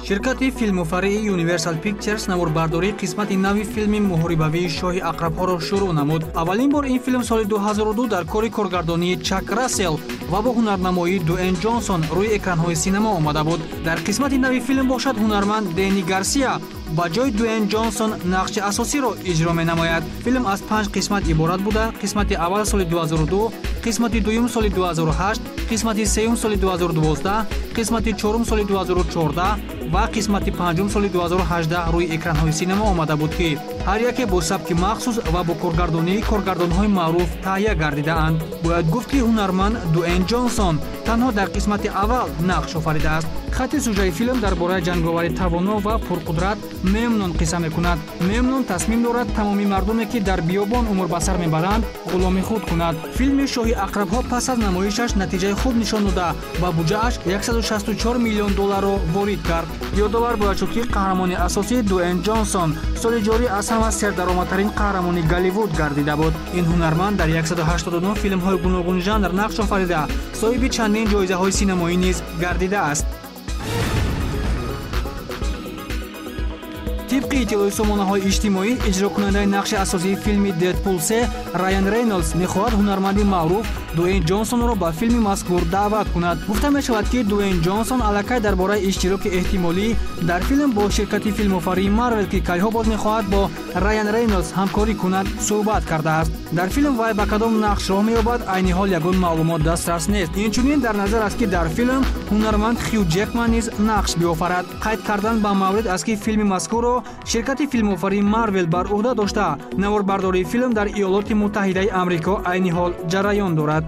Ширкати филмофарии Universal Pictures наворбардории қисмати нави филми муҳорибавии шоҳи ақрабҳоро шурӯъ намуд. Аввалин бор ин филм соли 2002 дар кори коргардонии Чак Рассел ва бо ҳунарнамоии Дуэн Ҷонсон рӯи экранҳои синема омада буд. Дар қисмати нави филм бошад, ҳунарманд Дени Гарсия ба ҷои Дуэн Ҷонсон нақши асосиро иҷро менамояд. Филм аз 5 қисмат иборат буда, қисмати аввал соли 2002, қисмати дуюм соли 2008, қисмати сеюм соли 2012, қисмати чорум соли 2014 ва қисмати панҷум соли 2018 рӯи экранҳои синема омада буд, ки ҳар яке бо сабки махсус ва бо коргардонии коргардонҳои маъруф таҳия гардидаанд. Бояд гуфт, ки ҳунарманд Дуэн Ҷонсон танҳо дар қисмати аввал нақш офаридааст. Хати сужаи филм дар бораи ҷанговари тавоно ва пурқудрат Мемнон қисса мекунад. Мемнон тасмим дорад тамоми мардуме, ки дар биёбон умр ба сар мебаранд, ғуломи худ кунад. Филми шоҳи ақрабҳо пас аз намоишаш натиҷаи хуб нишон дода ва буҷааш 164 миллион долларро ворид кард. Ёдовар бояд шуд, ки қаҳрамони асосӣ Дуэн Ҷонсон соли ҷорӣ аз ҳама сердаромадтарин қаҳрамони Голливуд гардида буд. Ин ҳунарманд дар 189 филмҳои гуногунжанр нақш офарида, соҳиби чандин ҷоизаҳои синамоӣ низ гардидааст. Тибқи иттилои сомонаҳои иҷтимоӣ, иҷрокунандаи нақши асосии филми Дедпул 3 Райан Рейнолдс мехоҳад ҳунарманди маъруф Дуэйн Ҷонсонро ба филми мазкур даъват кунад. Гуфта мешавад, ки Дуэйн Ҷонсон аллакай дар бораи иштироки эҳтимолӣ дар филм бо ширкати филмофарии Марвел, ки кайҳо боз мехоҳад бо Райан Рейнолдс ҳамкорӣ кунад, суҳбат кардааст. Дар филм вай ба кадом нақш роҳ меёбад, айни ҳол ягон маълумот дастрас нест. Инчунин дар назар аст, ки дар филм ҳунарманд Хью Ҷекман низ нақш биёфарад. Қайд кардан ба маврид аст, ки филми мазкурро ширкати филмофарии Марвел бар ӯҳда дошта, наворбардории филм дар Иёлоти Муттаҳидаи Амрико айни ҳол ҷараён дорад.